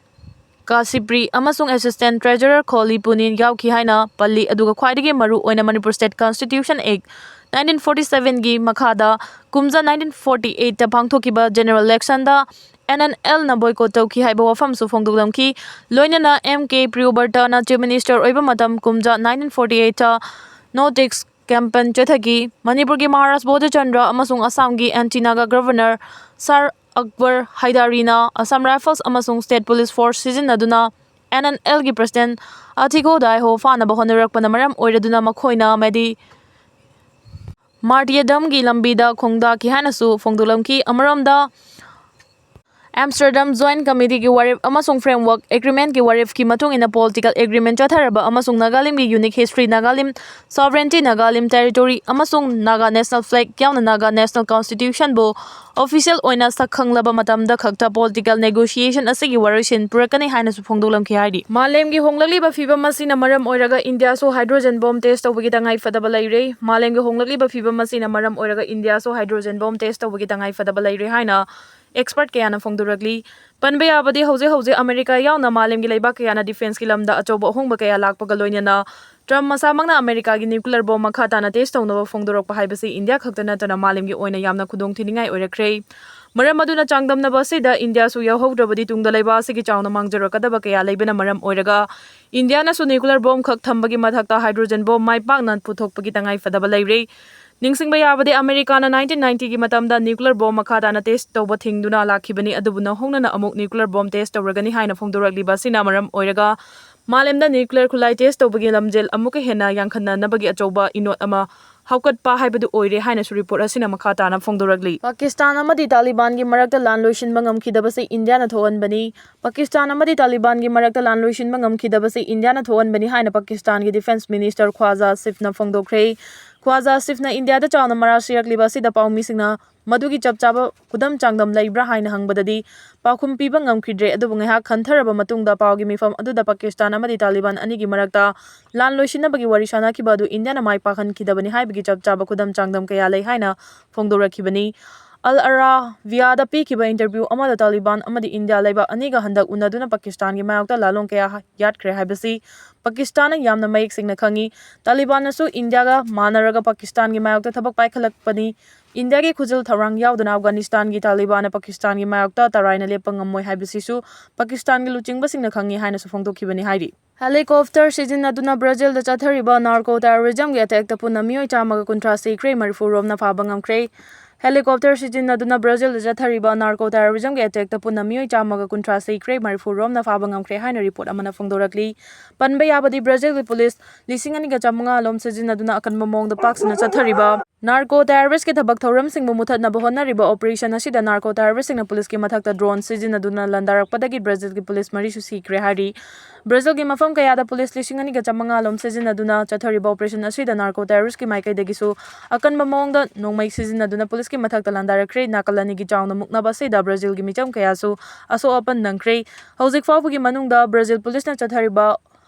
Kasipri ꯑꯃꯁꯨꯡ Assistant Treasurer ꯈꯣꯂꯤ ꯄꯨꯅꯤꯟ ꯌꯥꯎꯈꯤ ꯍꯥꯏꯅ ꯄꯜꯂꯤ꯫ ꯑꯗꯨꯒ ꯈ꯭ꯋꯥꯏꯗꯒꯤ ꯃꯔꯨ ꯑꯣꯏꯅ Manipur State Constitution Act nineteen forty sevenꯒꯤ ꯃꯈꯥꯗ ꯀꯨꯝꯖꯥ nineteen forty eightꯇ ꯄꯥꯡꯊꯣꯛꯈꯤꯕ general electionꯗ N N Lꯅ boycott ꯇꯧꯈꯤ ꯍꯥꯏꯕ ꯋꯥꯐꯝꯁꯨ ꯐꯣꯡꯗꯣꯛꯂꯝꯈꯤ꯫ ꯂꯣꯏꯅꯅ M K Priyobartana Chief Minister ꯑꯣꯏꯕ ꯃꯇꯝ ꯀꯨꯝꯖꯥ nineteen forty eightꯇ no tax campaign ꯆꯠꯊꯈꯤ꯫ ꯃꯅꯤꯄꯨꯔꯒꯤ ꯃꯍꯥꯔꯥꯖ ꯕꯣꯙꯆꯟꯗ꯭ꯔ ꯑꯃꯁꯨꯡ ꯑꯁꯥꯝꯒꯤ ꯑꯦꯟꯇꯤ ꯅꯥꯒꯥ ꯒꯕꯔꯅꯔ ꯁꯥꯔ ꯑꯛꯕꯔ ꯍꯥꯏꯗꯥꯔꯤꯅ ꯑꯁꯥꯝ ꯔꯥꯏꯐꯜꯁ ꯑꯃꯁꯨꯡ ꯁ꯭ꯇꯦꯠ ꯄꯨꯂꯤꯁ ꯐꯣꯔꯁ ꯁꯤꯖꯤꯟꯅꯗꯨꯅ ꯑꯦꯟ ꯑꯦꯟ ꯑꯦꯜꯒꯤ ꯄ꯭ꯔꯁꯤꯗꯦꯟ ꯑꯊꯤꯒꯣ ꯗꯥꯏꯍꯣ ꯐꯥꯅꯕ ꯍꯣꯠꯅꯔꯛꯄꯅ ꯃꯔꯝ ꯑꯣꯏꯔꯗꯨꯅ ꯃꯈꯣꯏꯅ ꯃꯦꯗꯤ ꯃꯥꯔꯇꯤꯌꯔꯗꯝꯒꯤ ꯂꯝꯕꯤꯗ ꯈꯣꯡꯗꯥꯈꯤ ꯍꯥꯏꯅꯁꯨ ꯐꯣꯡꯗꯣꯛꯂꯝꯈꯤ꯫ ꯑꯃꯔꯣꯝꯗ ꯑꯦꯝꯁꯇꯔꯗꯝ ꯖꯣꯏꯟ ꯀꯃꯤꯇꯤꯒꯤ ꯋꯥꯔꯦꯞ ꯑꯃꯁꯨꯡ ꯐ꯭ꯔꯦꯝꯋꯔꯛ ꯑꯦꯒ꯭ꯔꯤꯃꯦꯟꯠꯀꯤ ꯋꯥꯔꯦꯞꯀꯤ ꯃꯇꯨꯡ ꯏꯟꯅ ꯄꯣꯂꯤꯇꯤꯀꯦꯜ ꯑꯦꯒ꯭ꯔꯤꯃꯦꯟꯠ ꯆꯠꯊꯔꯕ ꯑꯃꯁꯨꯡ ꯅꯥꯒꯥꯂꯦꯟꯗꯒꯤ unique history, Nagaland sovereignty, Nagaland territory ꯑꯃꯁꯨꯡ ꯅꯥꯒꯥ ꯅꯦꯁꯅꯦꯜ ꯐ꯭ꯂꯦꯒ ꯌꯥꯎꯅ ꯅꯥꯒꯥ ꯅꯦꯁꯅꯦꯜ ꯀꯣꯟꯁꯇꯤꯇ꯭ꯌꯨꯁꯟꯕꯨ ꯑꯣꯐꯤꯁꯤꯌꯦꯜ ꯑꯣꯏꯅ ꯁꯛ ꯈꯪꯂꯕ ꯃꯇꯝꯗ ꯈꯛꯇ ꯄꯣꯂꯤꯇꯤꯀꯦꯜ ꯅꯦꯒꯣꯁꯤꯌꯦꯁꯟ ꯑꯁꯤꯒꯤ ꯋꯥꯔꯣꯏꯁꯤꯟ ꯄꯨꯔꯛꯀꯅꯤ ꯍꯥꯏꯅꯁꯨ ꯐꯣꯡꯗꯣꯛꯂꯝꯈꯤ ꯍꯥꯏꯔꯤ꯫ ꯃꯥꯂꯦꯝꯒꯤ ꯍꯣꯡꯂꯛꯂꯤꯕ ꯐꯤꯕꯝ ꯑꯁꯤꯅ ꯃꯔꯝ ꯑꯣꯏꯔꯒ ꯏꯟꯗꯤꯌꯥꯁꯨ ꯍꯥꯏꯗ꯭ꯔꯣꯖꯦꯟ ꯕꯣꯝ ꯇꯦꯁ ꯇꯧꯕꯒꯤ ꯇꯉꯥꯏ ꯐꯗꯕ ꯂꯩꯔꯦ꯫ ꯃꯥꯂꯦꯝꯒꯤ ꯍꯣꯡꯂꯛꯂꯤꯕ ꯐꯤꯕꯝ ꯑꯁꯤꯅ ꯃꯔꯝ ꯑꯣꯏꯔꯒ ꯏꯟꯗꯤꯌꯥꯁꯨ ꯍꯥꯏꯗ꯭ꯔꯣꯖꯦꯟ ꯕꯣꯝ ꯇꯦꯁ ꯇꯧꯕꯒꯤ ꯇꯉꯥꯏ ꯐꯗꯕ ꯂꯩꯔꯦ ꯍꯥꯏꯅ ꯑꯦꯛꯁꯄꯔꯠ ꯀꯌꯥꯅ ꯐꯣꯡꯗꯣꯔꯛꯂꯤ꯫ ꯄꯟꯕ ꯌꯥꯕꯗꯤ ꯍꯧꯖꯤꯛ ꯍꯧꯖꯤꯛ ꯑꯃꯦꯔꯤꯀꯥ ꯌꯥꯎꯅ ꯃꯥꯂꯦꯝꯒꯤ ꯂꯩꯕꯥꯛ ꯀꯌꯥꯅ ꯗꯤꯐꯦꯟꯁꯀꯤ ꯂꯝꯗ ꯑꯆꯧꯕ ꯑꯍꯣꯡꯕ ꯀꯌꯥ ꯂꯥꯛꯄꯒ ꯂꯣꯏꯅꯅ ꯇ꯭ꯔꯝꯞ ꯃꯁꯥꯃꯛꯅ ꯑꯃꯦꯔꯤꯀꯥꯒꯤ ꯅ꯭ꯌꯨꯀ꯭ꯂꯤꯌꯔ ꯕꯣꯝ ꯃꯈꯥ ꯇꯥꯅ ꯇꯦꯁ ꯇꯧꯅꯕ ꯐꯣꯡꯗꯣꯔꯛꯄ ꯍꯥꯏꯕꯁꯤ ꯏꯟꯗꯤꯌꯥ ꯈꯛꯇ ꯅꯠꯇꯅ ꯃꯥꯂꯦꯝꯒꯤ ꯑꯣꯏꯅ ꯌꯥꯝꯅ ꯈꯨꯗꯣꯡꯊꯤꯅꯤꯡꯉꯥꯏ ꯑꯣꯏꯔꯛꯈ꯭ꯔꯦ꯫ ꯃꯔꯝ ꯑꯗꯨꯅ ꯆꯥꯡꯗꯝꯅꯕ ꯑꯁꯤꯗ ꯏꯟꯗꯤꯌꯥꯁꯨ ꯌꯥꯎꯍꯧꯗ꯭ꯔꯕꯗꯤ ꯇꯨꯡꯗ ꯂꯩꯕꯥꯛ ꯑꯁꯤꯒꯤ ꯆꯥꯎꯅ ꯃꯥꯡꯖꯔꯛꯀꯗꯕ ꯀꯌꯥ ꯂꯩꯕꯅ ꯃꯔꯝ ꯑꯣꯏꯔꯒ ꯏꯟꯗꯤꯌꯥꯅꯁꯨ ꯅ꯭ꯌꯨꯀ꯭ꯂꯤꯌꯔ ꯕꯣꯝ ꯈꯛ ꯊꯝꯕꯒꯤ ꯃꯊꯛꯇ ꯍꯥꯏꯗ꯭ꯔꯣꯖꯦꯟ ꯕꯣꯝ ꯃꯥꯏ ꯄꯥꯛꯅ ꯄꯨꯊꯣꯛꯄꯒꯤ ꯇꯉꯥꯏ ꯐꯗꯕ ꯂꯩꯔꯦ꯫ ꯅꯤꯡꯁꯤꯡꯕ ꯌꯥꯕꯗꯤ ꯑꯃꯦꯔꯤꯀꯥꯅ ꯅꯥꯏꯟꯇꯤꯟ ꯅꯥꯏꯟꯇꯤꯒꯤ ꯃꯇꯝꯗ ꯅ꯭ꯌꯨꯀ꯭ꯂꯤꯌꯔ ꯕꯣꯝ ꯃꯈꯥ ꯇꯥꯅ ꯇꯦꯁ ꯇꯧꯕ ꯊꯤꯡꯗꯨꯅ ꯂꯥꯛꯈꯤꯕꯅꯤ, ꯑꯗꯨꯕꯨ ꯅꯧꯍꯧꯅꯅ ꯑꯃꯨꯛ ꯅ꯭ꯌꯨꯀ꯭ꯂꯤꯌꯔ ꯕꯣꯝ ꯇꯦꯁ ꯇꯧꯔꯒꯅꯤ ꯍꯥꯏꯅ ꯐꯣꯡꯗꯣꯔꯛꯂꯤꯕ ꯑꯁꯤꯅ ꯃꯔꯝ ꯑꯣꯏꯔꯒ ꯃꯥꯂꯦꯝꯗ ꯅ꯭ꯌꯨꯀ꯭ꯂꯤꯌꯔ ꯈꯨꯠꯂꯥꯏ ꯇꯦꯁ ꯇꯧꯕꯒꯤ ꯂꯝꯖꯦꯜ ꯑꯃꯨꯛꯀ ꯍꯦꯟꯅ ꯌꯥꯡꯈꯠꯅꯅꯕꯒꯤ ꯑꯆꯧꯕ ꯏꯅꯣꯠ ꯑꯃ ꯍꯧꯒꯠꯄ ꯍꯥꯏꯕꯗꯨ ꯑꯣꯏꯔꯦ ꯍꯥꯏꯅꯁꯨ ꯔꯤꯄꯣꯔꯠ ꯑꯁꯤꯅ ꯃꯈꯥ ꯇꯥꯅ ꯐꯣꯡꯗꯣꯔꯛꯂꯤ꯫ ꯄꯥꯀꯤꯁꯇꯥꯟ ꯑꯃꯗꯤ ꯇꯥꯂꯤꯕꯥꯟꯒꯤ ꯃꯔꯛꯇ ꯂꯥꯟ ꯂꯣꯏꯁꯤꯟꯕ ꯉꯝꯈꯤꯗꯕꯁꯤ ꯏꯟꯗꯤꯌꯥꯅ ꯊꯣꯛꯍꯟꯕꯅꯤ꯫ ꯄꯥꯀꯤꯁꯇꯥꯟ ꯑꯃꯗꯤ ꯇꯥꯂꯤꯕꯥꯟꯒꯤ ꯃꯔꯛꯇ ꯂꯥꯟ ꯂꯣꯏꯁꯤꯟꯕ ꯉꯝꯈꯤꯗꯕꯁꯤ ꯏꯟꯗꯤꯌꯥꯅ ꯊꯣꯛꯍꯟꯕꯅꯤ ꯍꯥꯏꯅ ꯄꯥꯀꯤꯁꯇꯥꯟꯒꯤ ꯗꯤꯐꯦꯟꯁ ꯃꯤꯅꯤꯁꯇꯔ ꯈ꯭ꯋꯥꯖꯥ ꯑꯁꯤꯐꯅ ꯐꯣꯡꯗꯣꯛꯈ꯭ꯔꯦ꯫ ꯈ꯭ꯋꯥꯖꯥ ꯑꯁꯤꯐꯅ ꯏꯟꯗꯤꯌꯥꯗ ꯆꯥꯎꯅ ꯃꯔꯥꯜ ꯁꯤꯔꯛꯂꯤꯕ ꯑꯁꯤꯗ ꯄꯥꯎꯃꯤꯁꯤꯡꯅ ꯃꯗꯨꯒꯤ ꯆꯞ ꯆꯥꯕ ꯈꯨꯗꯝ ꯆꯥꯡꯗꯝ ꯂꯩꯕ꯭ꯔꯥ ꯍꯥꯏꯅ ꯍꯪꯕꯗꯗꯤ ꯄꯥꯎꯈꯨꯝ ꯄꯤꯕ ꯉꯝꯈꯤꯗ꯭ꯔꯦ꯫ ꯑꯗꯨꯕꯨ ꯉꯥꯏꯍꯥꯛ ꯈꯟꯊꯔꯕ ꯃꯇꯨꯡꯗ ꯄꯥꯎꯒꯤ ꯃꯤꯐꯝ ꯑꯗꯨꯗ ꯄꯥꯀꯤꯁꯇꯥꯟ ꯑꯃꯗꯤ ꯇꯥꯂꯤꯕꯥꯟ ꯑꯅꯤꯒꯤ ꯃꯔꯛꯇ ꯂꯥꯟ ꯂꯣꯏꯁꯤꯟꯅꯕꯒꯤ ꯋꯥꯔꯤ ꯁꯥꯅꯈꯤꯕ ꯑꯗꯨ ꯏꯟꯗꯤꯌꯥꯅ ꯃꯥꯏ ꯄꯥꯛꯍꯟꯈꯤꯗꯕꯅꯤ ꯍꯥꯏꯕꯒꯤ ꯆꯞ ꯆꯥꯕ ꯈꯨꯗꯝ ꯆꯥꯡꯗꯝ ꯀꯌꯥ ꯂꯩ ꯍꯥꯏꯅ ꯐꯣꯡꯗꯣꯔꯛꯈꯤꯕꯅꯤ꯫ ꯑꯜ ꯑꯔꯥꯕꯤꯌꯥꯗ ꯄꯤꯈꯤꯕ interview ꯑꯃꯗ ꯇꯥꯂꯤꯕꯥꯟ ꯑꯃꯗꯤ ꯏꯟꯗꯤꯌꯥ ꯂꯩꯕꯥꯛ ꯑꯅꯤꯒ ꯍꯟꯗꯛ ꯎꯅꯗꯨꯅ ꯄꯥꯀꯤꯁꯇꯥꯟꯒꯤ ꯃꯥꯌꯣꯛꯇ ꯂꯥꯂꯣꯡ ꯀꯌꯥ ꯌꯥꯠꯈ꯭ꯔꯦ ꯍꯥꯏꯕꯁꯤ ꯄꯥꯀꯤꯁꯇꯥꯟꯅ ꯌꯥꯝꯅ ꯃꯌꯦꯛ ꯁꯦꯡꯅ ꯈꯪꯏ꯫ ꯇꯥꯂꯤꯕꯥꯟꯅꯁꯨ ꯏꯟꯗꯤꯌꯥꯒ ꯃꯥꯟꯅꯔꯒ ꯄꯥꯀꯤꯁꯇꯥꯟꯒꯤ ꯃꯥꯌꯣꯛꯇ ꯊꯕꯛ ꯄꯥꯏꯈꯠꯂꯛꯄꯅꯤ꯫ ꯏꯟꯗꯤꯌꯥꯒꯤ ꯈꯨꯖꯤꯜ ꯊꯧꯔꯥꯡ ꯌꯥꯎꯗꯅ ꯑꯐꯒꯥꯅꯤꯁꯇꯥꯟꯒꯤ ꯇꯥꯂꯤꯕꯥꯟꯅ ꯄꯥꯀꯤꯁꯇꯥꯟꯒꯤ ꯃꯥꯌꯣꯛꯇ ꯇꯔꯥꯏꯅ ꯂꯦꯞꯄ ꯉꯝꯃꯣꯏ ꯍꯥꯏꯕꯁꯤꯁꯨ ꯄꯥꯀꯤꯁꯇꯥꯟꯒꯤ ꯂꯨꯆꯤꯡꯕꯁꯤꯡꯅ ꯈꯪꯏ ꯍꯥꯏꯅꯁꯨ ꯐꯣꯡꯗꯣꯛꯈꯤꯕꯅꯤ ꯍꯥꯏꯔꯤ꯫ Helicopter ꯁꯤꯖꯤꯟꯅꯗꯨꯅ ꯕ꯭ꯔꯥꯖꯤꯜꯗ ꯆꯠꯊꯔꯤꯕ narco terrorism ꯒꯤ attack ꯇ ꯄꯨꯟꯅ ꯃꯤꯑꯣꯏ ꯆꯥꯝꯃꯒ ꯀꯨꯟꯊ꯭ꯔꯥ ꯁꯤꯈ꯭ꯔꯦ, ꯃꯔꯤꯐꯨ ꯔꯣꯝꯅ ꯐꯥꯕ ꯉꯝꯈ꯭ꯔꯦ꯫ Helicopter ꯁꯤꯖꯤꯟꯅꯗꯨꯅ ꯕ꯭ꯔꯥꯖꯤꯜꯗ ꯆꯠꯊꯔꯤꯕ narco terrorism ꯒꯤ attack ꯇ ꯄꯨꯟꯅ ꯃꯤꯑꯣꯏ ꯆꯥꯝꯃꯒ ꯀꯨꯟꯊ꯭ꯔꯥ ꯁꯤꯈ꯭ꯔꯦ, ꯃꯔꯤꯐꯨ ꯔꯣꯝꯅ ꯐꯥꯕ ꯉꯝꯈ꯭ꯔꯦ ꯍꯥꯏꯅ report ꯑꯃꯅ ꯐꯣꯡꯗꯣꯔꯛꯂꯤ꯫ ꯄꯟꯕ ꯌꯥꯕꯗꯤ, ꯕ꯭ꯔꯥꯖꯤꯜꯒꯤ ꯄꯨꯂꯤꯁ ꯂꯤꯁꯤꯡ ꯑꯅꯤꯒ ꯆꯥꯝꯃꯉꯥ ꯂꯣꯝ ꯁꯤꯖꯤꯟꯅꯗꯨꯅ ꯑꯀꯟꯕ ꯃꯑꯣꯡꯗ ꯄꯥꯛ ꯁꯟꯅ ꯆꯠꯊꯔꯤꯕ narco terrorist ꯀꯤ ꯊꯕꯛ ꯊꯧꯔꯝꯁꯤꯡꯕꯨ ꯃꯨꯊꯠꯅꯕ ꯍꯣꯠꯅꯔꯤꯕ operation ꯑꯁꯤꯗ narco terrorist ꯁꯤꯡꯅ ꯄꯨꯂꯤꯁꯀꯤ ꯃꯊꯛꯇ drone ꯁꯤꯖꯤꯟꯅꯗꯨꯅ ꯂꯥꯟꯗꯥꯔꯛꯄꯗꯒꯤ ꯕ꯭ꯔꯥꯖꯤꯜꯒꯤ ꯄꯨꯂꯤꯁ ꯃꯔꯤꯁꯨ ꯁꯤꯈ꯭ꯔꯦ ꯍꯥꯏꯔꯤ꯫ ꯕ꯭ꯔꯥꯖꯤꯜꯒꯤ ꯃꯐꯝ ꯀꯌꯥꯗ ꯄꯨꯂꯤꯁ ꯂꯤꯁꯤꯡ ꯑꯅꯤꯒ ꯆꯥꯝꯃꯉꯥ ꯂꯣꯝ ꯁꯤꯖꯤꯟꯅꯗꯨꯅ ꯆꯠꯊꯔꯤꯕ operation ꯑꯁꯤꯗ narco terrorist ꯀꯤ ꯃꯥꯏꯀꯩꯗꯒꯤꯁꯨ ꯑꯀꯟꯕ ꯃꯑꯣꯡꯗ ꯅꯣꯡꯃꯩ ꯁꯤꯖꯤꯟꯅꯗꯨꯅ ꯄꯨꯂꯤꯁꯀꯤ ꯃꯊꯛꯇ ꯂꯥꯟꯗꯥꯔꯛꯈ꯭ꯔꯦ꯫ ꯅꯥꯀꯜ ꯑꯅꯤꯒꯤ ꯆꯥꯎꯅ ꯃꯨꯛꯅꯕ ꯑꯁꯤꯗ ꯕ꯭ꯔꯥꯖꯤꯜꯒꯤ ꯃꯤꯆꯝ ꯀꯌꯥꯁꯨ ꯑꯁꯣꯛ ꯑꯄꯟ ꯅꯪꯈ꯭ꯔꯦ꯫ ꯍꯧꯖꯤꯛ ꯐꯥꯎꯕꯒꯤ ꯃꯅꯨꯡꯗ ꯕ꯭ꯔꯥꯖꯤꯜ ꯄꯨꯂꯤꯁꯅ ꯆꯠꯊꯔꯤꯕ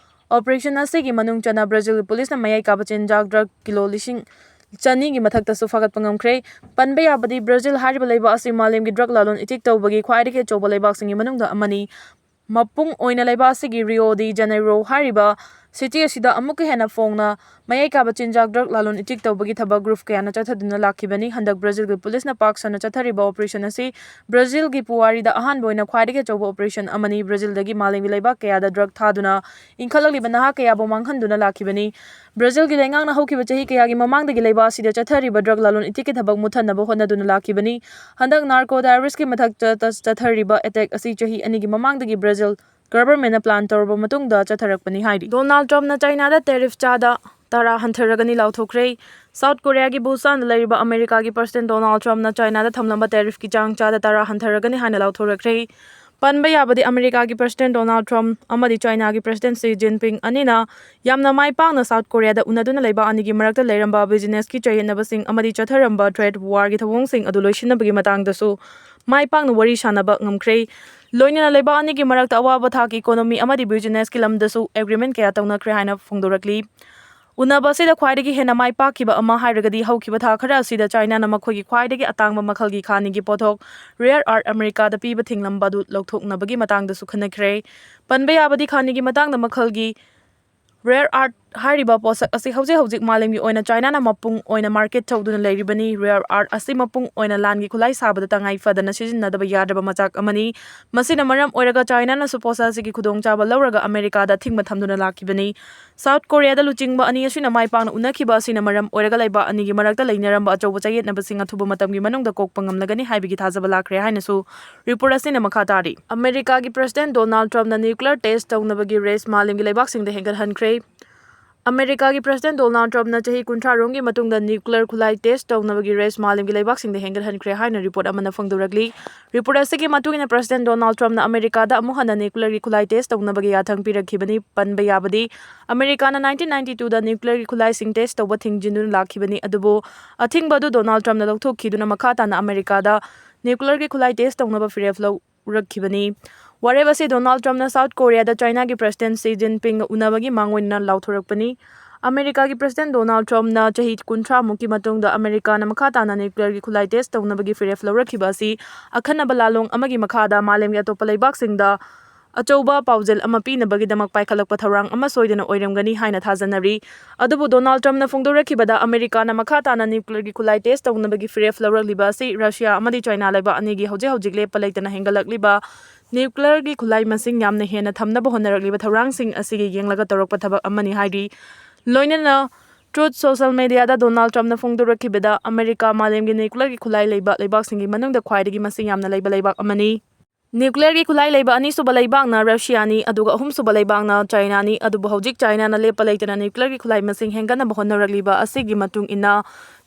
operation ꯑꯁꯤꯒꯤ ꯃꯅꯨꯡ ꯆꯟꯅ ꯕ꯭ꯔꯥꯖꯤꯜꯒꯤ ꯄꯨꯂꯤꯁꯅ ꯃꯌꯥꯏ ꯀꯥꯕ ꯆꯤꯟꯖꯥꯛ drug ꯀꯤꯂꯣ ꯂꯤꯁꯤꯡ ꯆꯅꯤꯒꯤ ꯃꯊꯛꯇꯁꯨ ꯐꯥꯒꯠꯄ ꯉꯝꯈ꯭ꯔꯦ꯫ ꯄꯟꯕ ꯌꯥꯕꯗꯤ, ꯕ꯭ꯔꯥꯖꯤꯜ ꯍꯥꯏꯔꯤꯕ ꯂꯩꯕꯥꯛ ꯑꯁꯤ ꯃꯥꯂꯦꯝꯒꯤ drug ꯂꯥꯂꯣꯟ ꯏꯇꯤꯛ ꯇꯧꯕꯒꯤ ꯈ꯭ꯋꯥꯏꯗꯒꯤ ꯑꯆꯧꯕ ꯂꯩꯕꯥꯛꯁꯤꯡꯒꯤ ꯃꯅꯨꯡꯗ ꯑꯃꯅꯤ꯫ ꯃꯄꯨꯡ ꯑꯣꯏꯅ ꯂꯩꯕꯥꯛ ꯑꯁꯤꯒꯤ Rio de Janeiro ꯍꯥꯏꯔꯤꯕ city ꯑꯁꯤꯗ ꯑꯃꯨꯛꯀ ꯍꯦꯟꯅ ꯐꯣꯡꯅ ꯃꯌꯥꯏ ꯀꯥꯕ ꯆꯤꯟꯖꯥꯛ drug ꯂꯥꯂꯣꯟ ꯏꯇꯤꯛ ꯇꯧꯕꯒꯤ ꯊꯕꯛ group ꯀꯌꯥꯅ ꯆꯠꯊꯗꯨꯅ ꯂꯥꯛꯈꯤꯕꯅꯤ꯫ ꯍꯟꯗꯛ ꯕ꯭ꯔꯥꯖꯤꯜꯒꯤ ꯄꯨꯂꯤꯁꯅ ꯄꯥꯛ ꯁꯟꯅ ꯆꯠꯊꯔꯤꯕ operation ꯑꯁꯤ ꯕ꯭ꯔꯥꯖꯤꯜꯒꯤ ꯄꯨꯋꯥꯔꯤꯗ ꯑꯍꯥꯟꯕ ꯑꯣꯏꯅ ꯈ꯭ꯋꯥꯏꯗꯒꯤ ꯑꯆꯧꯕ operation ꯑꯃꯅꯤ꯫ ꯕ꯭ꯔꯥꯖꯤꯜꯗꯒꯤ ꯃꯥꯂꯦꯝꯒꯤ ꯂꯩꯕꯥꯛ ꯀꯌꯥꯗ drug ꯊꯥꯗꯨꯅ ꯏꯟꯈꯠꯂꯛꯂꯤꯕ ꯅꯍꯥ ꯀꯌꯥꯕꯨ ꯃꯥꯡꯍꯟꯗꯨꯅ ꯂꯥꯛꯈꯤꯕꯅꯤ꯫ ꯕ꯭ꯔꯥꯖꯤꯜꯒꯤ ꯂꯩꯉꯥꯛꯅ ꯍꯧꯈꯤꯕ ꯆꯍꯤ ꯀꯌꯥꯒꯤ ꯃꯃꯥꯡꯗꯒꯤ ꯂꯩꯕꯥꯛ ꯑꯁꯤꯗ ꯆꯠꯊꯔꯤꯕ drug ꯂꯥꯂꯣꯟ ꯏꯇꯤꯛꯀꯤ ꯊꯕꯛ ꯃꯨꯠꯊꯠꯅꯕ ꯍꯣꯠꯅꯗꯨꯅ ꯂꯥꯛꯈꯤꯕꯅꯤ꯫ ꯍꯟꯗꯛ narco terrorist ꯀꯤ ꯃꯊꯛꯇ ꯆꯠꯊꯔꯤꯕ attack ꯑꯁꯤ ꯆꯍꯤ ꯑꯅꯤꯒꯤ ꯃꯃꯥꯡꯗꯒꯤ ꯕ꯭ꯔꯥꯖꯤꯜ government ꯅ plan ꯇꯧꯔꯕ ꯃꯇꯨꯡꯗ ꯆꯠꯊꯔꯛꯄꯅꯤ ꯍꯥꯏꯔꯤ꯫ ꯗꯣꯅꯥꯜꯗ ꯇ꯭ꯔꯝꯞꯅ ꯆꯥꯏꯅꯥꯗ tariff ꯆꯥꯗ ꯇꯔꯥ ꯍꯟꯊꯔꯒꯅꯤ ꯂꯥꯎꯊꯣꯛꯈ꯭ꯔꯦ꯫ ꯁꯥꯎꯠ ꯀꯣꯔꯤꯌꯥꯒꯤ ꯕꯨꯁꯥꯟꯗ ꯂꯩꯔꯤꯕ ꯑꯃꯦꯔꯤꯀꯥꯒꯤ ꯄ꯭ꯔꯁꯤꯗꯦꯟ ꯗꯣꯅꯥꯜꯗ ꯇ꯭ꯔꯝꯞꯅ ꯆꯥꯏꯅꯥꯗ ꯊꯝꯂꯝꯕ tariff ꯀꯤ ꯆꯥꯡ ꯆꯥꯗ ꯇꯔꯥ ꯍꯟꯊꯔꯒꯅꯤ ꯍꯥꯏꯅ ꯂꯥꯎꯊꯣꯔꯛꯈ꯭ꯔꯦ꯫ ꯄꯟꯕ ꯌꯥꯕꯗꯤ, ꯑꯃꯦꯔꯤꯀꯥꯒꯤ ꯄ꯭ꯔꯁꯤꯗꯦꯟ ꯗꯣꯅꯥꯜꯗ ꯇ꯭ꯔꯝꯞ ꯑꯃꯗꯤ ꯆꯥꯏꯅꯥꯒꯤ ꯄ꯭ꯔꯁꯤꯗꯦꯟ ꯁꯤ ꯖꯤꯟꯄꯤꯡ ꯑꯅꯤꯅ ꯌꯥꯝꯅ ꯃꯥꯏ ꯄꯥꯛꯅ ꯁꯥꯎꯠ ꯀꯣꯔꯤꯌꯥꯗ ꯎꯅꯗꯨꯅ ꯂꯩꯕꯥꯛ ꯑꯅꯤꯒꯤ ꯃꯔꯛꯇ ꯂꯩꯔꯝꯕ business ꯀꯤ ꯆꯌꯦꯠꯅꯕꯁꯤꯡ ꯑꯃꯗꯤ ꯆꯠꯊꯔꯝꯕ trade war ꯒꯤ ꯊꯧꯑꯣꯡꯁꯤꯡ ꯑꯗꯨ ꯂꯣꯏꯁꯤꯟꯅꯕꯒꯤ ꯃꯇꯥꯡꯗꯁꯨ ꯃꯥꯏ ꯄꯥꯛꯅ ꯋꯥꯔꯤ ꯁꯥꯅꯕ ꯉꯝꯈ꯭ꯔꯦ꯫ ꯂꯣꯏꯅꯅ ꯂꯩꯕꯥꯛ ꯑꯅꯤꯒꯤ ꯃꯔꯛꯇ ꯑꯋꯥꯕ ꯊꯥꯛꯀꯤ economy ꯑꯃꯗꯤ business ꯀꯤ ꯂꯝꯗꯁꯨ agreement ꯀꯌꯥ ꯇꯧꯅꯈ꯭ꯔꯦ ꯍꯥꯏꯅ ꯐꯣꯡꯗꯣꯔꯛꯂꯤ꯫ ꯎꯅꯕ ꯑꯁꯤꯗ ꯈ꯭ꯋꯥꯏꯗꯒꯤ ꯍꯦꯟꯅ ꯃꯥꯏ ꯄꯥꯛꯈꯤꯕ ꯑꯃ ꯍꯥꯏꯔꯒꯗꯤ, ꯍꯧꯈꯤꯕ ꯊꯥ ꯈꯔ ꯑꯁꯤꯗ ꯆꯥꯏꯅꯥꯅ ꯃꯈꯣꯏꯒꯤ ꯈ꯭ꯋꯥꯏꯗꯒꯤ ꯑꯇꯥꯡꯕ ꯃꯈꯜꯒꯤ ꯈꯥꯅꯤꯒꯤ ꯄꯣꯠꯊꯣꯛ rare earth ꯑꯃꯦꯔꯤꯀꯥꯗ ꯄꯤꯕ ꯊꯤꯡꯂꯝꯕ ꯑꯗꯨ ꯂꯧꯊꯣꯛꯅꯕꯒꯤ ꯃꯇꯥꯡꯗꯁꯨ ꯈꯟꯅꯈ꯭ꯔꯦ꯫ ꯄꯟꯕ ꯌꯥꯕꯗꯤ, ꯈꯥꯅꯤꯒꯤ ꯃꯇꯥꯡꯗ ꯃꯈꯜꯒꯤ rare earth ꯍꯥꯏꯔꯤꯕ ꯄꯣꯠꯁꯛ ꯑꯁꯤ ꯍꯧꯖꯤꯛ ꯍꯧꯖꯤꯛ ꯃꯥꯂꯦꯝꯒꯤ ꯑꯣꯏꯅ ꯆꯥꯏꯅꯥꯅ ꯃꯄꯨꯡ ꯑꯣꯏꯅ market ꯇꯧꯗꯨꯅ ꯂꯩꯔꯤꯕꯅꯤ꯫ Rare earth ꯑꯁꯤ ꯃꯄꯨꯡ ꯑꯣꯏꯅ ꯂꯥꯟꯒꯤ ꯈꯨꯠꯂꯥꯏ ꯁꯥꯕꯗ ꯇꯉꯥꯏ ꯐꯗꯅ ꯁꯤꯖꯤꯟꯅꯗꯕ ꯌꯥꯗ꯭ꯔꯕ ꯃꯆꯥꯛ ꯑꯃꯅꯤ꯫ ꯃꯁꯤꯅ ꯃꯔꯝ ꯑꯣꯏꯔꯒ ꯆꯥꯏꯅꯥꯅꯁꯨ ꯄꯣꯠꯁꯛ ꯑꯁꯤꯒꯤ ꯈꯨꯗꯣꯡꯆꯥꯕ ꯂꯧꯔꯒ ꯑꯃꯦꯔꯤꯀꯥꯗ ꯑꯊꯤꯡꯕ ꯊꯝꯗꯨꯅ ꯂꯥꯛꯈꯤꯕꯅꯤ꯫ ꯁꯥꯎꯠ ꯀꯣꯔꯤꯌꯥꯗ ꯂꯨꯆꯤꯡꯕ ꯑꯅꯤ ꯑꯁꯤꯅ ꯃꯥꯏ ꯄꯥꯛꯅ ꯎꯅꯈꯤꯕ ꯑꯁꯤꯅ ꯃꯔꯝ ꯑꯣꯏꯔꯒ ꯂꯩꯕꯥꯛ ꯑꯅꯤꯒꯤ ꯃꯔꯛꯇ ꯂꯩꯅꯔꯝꯕ ꯑꯆꯧꯕ ꯆꯌꯦꯠꯅꯕꯁꯤꯡ ꯑꯊꯨꯕ ꯃꯇꯝꯒꯤ ꯃꯅꯨꯡꯗ ꯀꯣꯛꯄ ꯉꯝꯂꯒꯅꯤ ꯍꯥꯏꯕꯒꯤ ꯊꯥꯖꯕ ꯂꯥꯛꯈ꯭ꯔꯦ ꯍꯥꯏꯅꯁꯨ report ꯑꯁꯤꯅ ꯃꯈꯥ ꯇꯥꯔꯤ꯫ ꯑꯃꯦꯔꯤꯀꯥꯒꯤ President Donald Trumpꯅ nuclear test ꯇꯧꯅꯕꯒꯤ race ꯃꯥꯂꯦꯝꯒꯤ ꯂꯩꯕꯥꯛꯁꯤꯡꯗ ꯍꯦꯟꯒꯠꯍꯟꯈ꯭ꯔꯦ꯫ ꯑꯃꯦꯔꯤꯀꯥꯒꯤ President Donald Trumpꯅ ꯆꯍꯤ ꯀꯨꯟꯊ꯭ꯔꯥ ꯔꯣꯝꯒꯤ ꯃꯇꯨꯡꯗ nuclear ꯈꯨꯠꯂꯥꯏ test ꯇꯧꯅꯕꯒꯤ race ꯃꯥꯂꯦꯝꯒꯤ ꯂꯩꯕꯥꯛꯁꯤꯡꯗ ꯍꯦꯟꯒꯠꯍꯟꯈ꯭ꯔꯦ ꯍꯥꯏꯅ report ꯑꯃꯅ ꯐꯣꯡꯗꯣꯔꯛꯂꯤ꯫ Report ꯑꯁꯤꯒꯤ ꯃꯇꯨꯡ ꯏꯟꯅ, President Donald Trumpꯅ ꯑꯃꯦꯔꯤꯀꯥꯗ ꯑꯃꯨꯛ ꯍꯟꯅ nuclearꯒꯤ ꯈꯨꯠꯂꯥꯏ test ꯇꯧꯅꯕꯒꯤ ꯌꯥꯊꯪ ꯄꯤꯔꯛꯈꯤꯕꯅꯤ꯫ ꯄꯟꯕ ꯌꯥꯕꯗꯤ, ꯑꯃꯦꯔꯤꯀꯥꯅ nineteen ninety-twoꯗ nuclearꯒꯤ ꯈꯨꯠꯂꯥꯏꯁꯤꯡ test ꯇꯧꯕ ꯊꯤꯡꯖꯤꯟꯗꯨꯅ ꯂꯥꯛꯈꯤꯕꯅꯤ, ꯑꯗꯨꯕꯨ ꯑꯊꯤꯡꯕ ꯑꯗꯨ Donald Trumpꯅ ꯂꯧꯊꯣꯛꯈꯤꯗꯨꯅ ꯃꯈꯥ ꯇꯥꯅ ꯑꯃꯦꯔꯤꯀꯥꯗ nuclearꯒꯤ ꯈꯨꯠꯂꯥꯏ test ꯇꯧꯅꯕ ꯐꯤꯔꯦꯞ ꯂꯧꯔꯛꯈꯤꯕꯅꯤ꯫ ꯋꯥꯔꯦꯞ ꯑꯁꯤ Donald Trumpꯅ ꯁꯥꯎꯠ ꯀꯣꯔꯤꯌꯥꯗ ꯆꯥꯏꯅꯥꯒꯤ President Xi Jinpingꯒ ꯎꯅꯕꯒꯤ ꯃꯥꯡꯑꯣꯏꯅꯅ ꯂꯥꯎꯊꯣꯔꯛꯄꯅꯤ꯫ ꯑꯃꯦꯔꯤꯀꯥꯒꯤ President Donald Trumpꯅ ꯆꯍꯤ ꯀꯨꯟꯊ꯭ꯔꯥ ꯃꯨꯛꯀꯤ ꯃꯇꯨꯡꯗ ꯑꯃꯦꯔꯤꯀꯥꯅ ꯃꯈꯥ ꯇꯥꯅ nuclearꯒꯤ ꯈꯨꯠꯂꯥꯏ test ꯇꯧꯅꯕꯒꯤ ꯐꯤꯔꯦꯞ ꯂꯧꯔꯛꯈꯤꯕ ꯑꯁꯤ ꯑꯈꯟꯅꯕ ꯂꯥꯜꯂꯣꯡ ꯑꯃꯒꯤ ꯃꯈꯥꯗ ꯃꯥꯂꯦꯝꯒꯤ ꯑꯇꯣꯞꯄ ꯂꯩꯕꯥꯛꯁꯤꯡꯗ ꯑꯆꯧꯕ ꯄꯥꯎꯖꯦꯜ ꯑꯃ ꯄꯤꯅꯕꯒꯤꯗꯃꯛ ꯄꯥꯏꯈꯠꯂꯛꯄ ꯊꯧꯔꯥꯡ ꯑꯃ ꯁꯣꯏꯗꯅ ꯑꯣꯏꯔꯝꯒꯅꯤ ꯍꯥꯏꯅ ꯊꯥꯖꯅꯔꯤ꯫ ꯑꯗꯨꯕꯨ Donald Trumpꯅ ꯐꯣꯡꯗꯣꯔꯛꯈꯤꯕꯗ, ꯑꯃꯦꯔꯤꯀꯥꯅ ꯃꯈꯥ ꯇꯥꯅ nuclearꯒꯤ ꯈꯨꯠꯂꯥꯏ test ꯇꯧꯅꯕꯒꯤ ꯐꯤꯔꯦꯞ ꯂꯧꯔꯛꯂꯤꯕ ꯑꯁꯤ ꯔꯁꯤꯌꯥ ꯑꯃꯗꯤ ꯆꯥꯏꯅꯥ ꯂꯩꯕꯥꯛ ꯑꯅꯤꯒꯤ ꯍꯧꯖꯤꯛ ꯍꯧꯖꯤꯛ ꯂꯦꯞꯄ ꯂꯩꯇꯅ ꯍꯦꯟꯒꯠꯂꯛꯂꯤꯕ nuclearꯒꯤ ꯈꯨꯠꯂꯥꯏ ꯃꯁꯤꯡ ꯌꯥꯝꯅ ꯍꯦꯟꯅ ꯊꯝꯅꯕ ꯍꯣꯠꯅꯔꯛꯂꯤꯕ ꯊꯧꯔꯥꯡꯁꯤꯡ ꯑꯁꯤꯒꯤ ꯌꯦꯡꯂꯒ ꯇꯧꯔꯛꯄ ꯊꯕꯛ ꯑꯃꯅꯤ ꯍꯥꯏꯔꯤ꯫ ꯂꯣꯏꯅꯅ Truth Social Mediaꯗ Donald Trumpꯅ ꯐꯣꯡꯗꯣꯔꯛꯈꯤꯕꯗ, ꯑꯃꯦꯔꯤꯀꯥ ꯃꯥꯂꯦꯝꯒꯤ nuclearꯒꯤ ꯈꯨꯠꯂꯥꯏ ꯂꯩꯕ ꯂꯩꯕꯥꯛꯁꯤꯡꯒꯤ ꯃꯅꯨꯡꯗ ꯈ꯭ꯋꯥꯏꯗꯒꯤ ꯃꯁꯤꯡ ꯌꯥꯝꯅ ꯂꯩꯕ ꯂꯩꯕꯥꯛ ꯑꯃꯅꯤ꯫ Nuclearꯒꯤ ꯈꯨꯠꯂꯥꯏ ꯂꯩꯕ ꯑꯅꯤꯁꯨꯕ ꯂꯩꯕꯥꯛꯅ ꯔꯁꯤꯌꯥꯅꯤ, ꯑꯗꯨꯒ ꯑꯍꯨꯝꯁꯨꯕ ꯂꯩꯕꯥꯛꯅ ꯆꯥꯏꯅꯥꯅꯤ꯫ ꯑꯗꯨꯕꯨ ꯍꯧꯖꯤꯛ ꯆꯥꯏꯅꯥꯅ ꯂꯦꯞꯄ ꯂꯩꯇꯅ nuclearꯒꯤ ꯈꯨꯠꯂꯥꯏ ꯃꯁꯤꯡ ꯍꯦꯟꯒꯠꯅꯕ ꯍꯣꯠꯅꯔꯛꯂꯤꯕ ꯑꯁꯤꯒꯤ ꯃꯇꯨꯡ ꯏꯟꯅ,